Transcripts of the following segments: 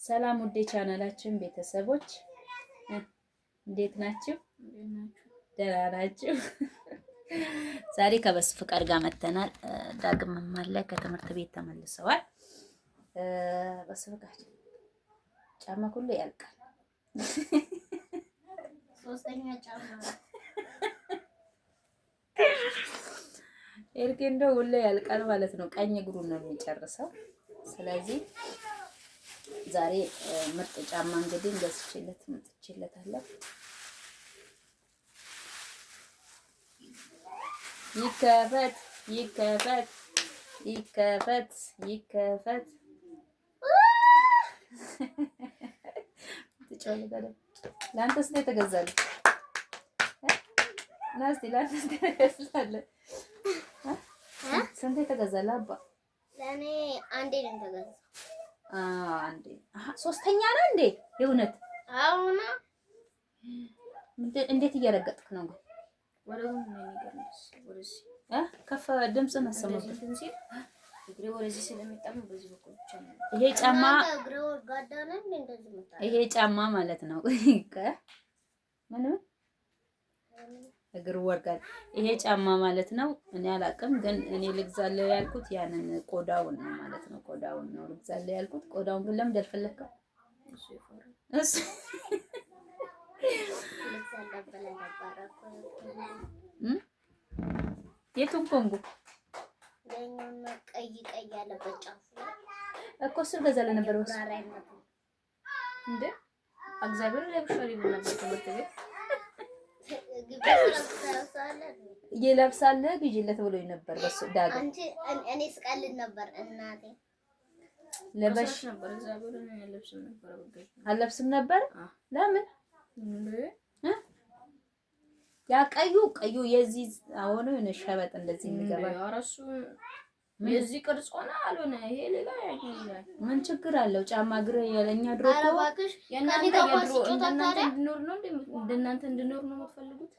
ሰላም ውዴ ቻናላችን ቤተሰቦች እንዴት ናችሁ? ደህና ናችሁ? ዛሬ ከበሱ ፍቃድ ጋር መጥተናል። ዳግምም አለ ከትምህርት ቤት ተመልሰዋል። በሱ ፍቃድ ጫማ ሁሉ ያልቃል። ሶስተኛ ጫማ ኤርጌ እንደው ሁሉ ያልቃል ማለት ነው። ቀኝ እግሩን ነው የሚጨርሰው። ስለዚህ ዛሬ ምርጥ ጫማ እንግዲህ ገዝቼለት መጥቼለታለሁ። ይከፈት ይከፈት ይከፈት ይከፈት። ለአንተ ስንት የተገዛልህ? ና እስኪ ለአንተ ስንት የተገዛልህ? ስንት የተገዛልህ አባ? ለእኔ አንዴ ነው የተገዛው። አንዴ ሶስተኛ ነው እንዴ? የእውነት አሁን እንዴት እየረገጥክ ነው? ከፍ ድምፅ መሰማበት። ይሄ ጫማ ይሄ ጫማ ማለት ነው። ምን እግር ወርጋል። ይሄ ጫማ ማለት ነው። እኔ አላቅም፣ ግን እኔ ልግዛለው ያልኩት ያንን ቆዳውን ነው ማለት ነው። ቆዳውን ነው ልግዛለው ያልኩት። ቆዳውን ግን ለምን አልፈለግከው? እሱ የቱን ኮንጎ ቀይ ቀይ ያለበት ጫፉ እኮ እሱ ገዛለ ነበር እንዴ እግዚአብሔር ለብሻሪ ነበር ትምህርት ቤት ይለብሳል ግዢለት ብሎኝ ነበር። በሱ ዳግም አንቺ እኔ ስቀልድ ነበር እናቴ ለበሽ ነበር። እግዚአብሔርን አለብስም ነበር። አለብስም ነበር። ለምን ያ ቀዩ ቀዩ የዚህ አሁን የሆነ ሸበጥ እንደዚህ የሚገባ እራሱ የዚህ ቅርጽ ሆነ አልሆነ ይሄ ሌላ ያኛው ምን ችግር አለው? ጫማ እግር የለኛ ድሮ እኮ የእናንተ የድሮ እንደናንተ እንድኖር ነው እንደናንተ እንድኖር ነው የምትፈልጉት?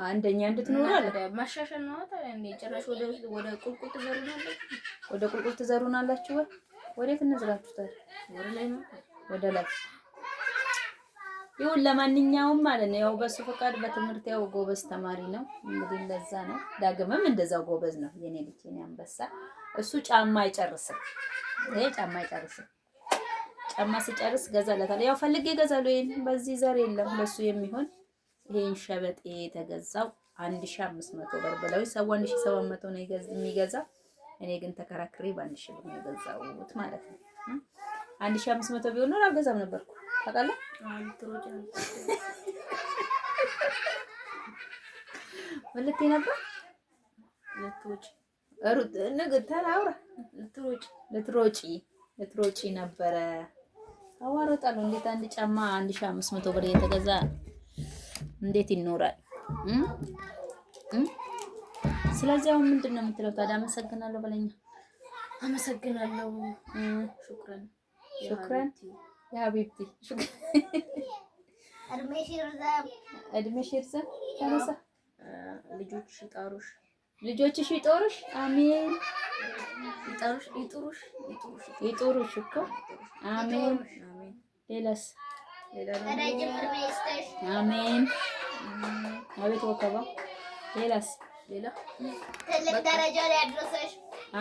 አንደኛ እንድትኖር አለ ማሻሻል ነው ታዲያ። እንዴ ጭራሽ ወደ ወደ ቁልቁል ትዘሩናላችሁ፣ ወደ ቁልቁል ትዘሩናላችሁ ወይ ወዴት እንዝራችሁ ታዲያ? ወደ ላይ ነው ወደ ላይ ይሁን። ለማንኛውም ማለት ነው ያው በሱ ፈቃድ በትምህርት ያው ጎበዝ ተማሪ ነው። እንግዲህ እንደዛ ነው። ዳግምም እንደዛው ጎበዝ ነው። የኔ ልጅ የኔ አንበሳ። እሱ ጫማ አይጨርስም። ይሄ ጫማ አይጨርስም። ጫማ ሲጨርስ ገዛለታለሁ። ያው ፈልጌ እገዛለሁ። ይሄን በዚህ ዘር የለም ለሱ የሚሆን ይሄን ሸበጤ የተገዛው 1500 ብር ብለው ሰው 1700 ነው የሚገዛ። እኔ ግን ተከራክሬ በ1000 ብር ነው የገዛሁት ማለት ነው። 1500 ቢሆን ኖሮ አልገዛም ነበርኩ። ታውቃለህ ምን ልትይ ነበር? ልትሮጪ ልትሮጪ ነበረ። አዋሮጣለሁ። እንዴት አንድ ጫማ 1500 ብር እየተገዛ እንዴት ይኖራል? ስለዚህ አሁን ምንድን ነው የምትለው ታዲያ? አመሰግናለሁ በለኛ። አመሰግናለሁ። شكرا شكرا يا حبيبتي። እድሜሽ ይርዘም፣ እድሜሽ ይርዘም። ተነሳ። ልጆችሽ ይጣሩሽ፣ ልጆችሽ ይጦሩሽ። አሜን። ይጣሩሽ፣ ይጥሩሽ፣ ይጥሩሽ፣ ይጦሩሽ እኮ አሜን። ሌላስ? ረጅም እድሜ ይስጥሽ። አሜን። አቤት ወከባ። ሌላስ? ሌላ ትልቅ ደረጃ ላይ ያድርሰሽ።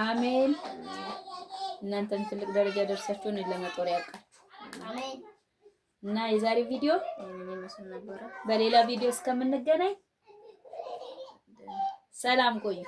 አሜን። እናንተም ትልቅ ደረጃ ደርሳችሁ እኔን ለመጦር ያብቃችሁ። አሜን። እና የዛሬው ቪዲዮ ይሄንን ይመስል ነበረ። በሌላ ቪዲዮ እስከምንገናኝ ሰላም ቆዩ።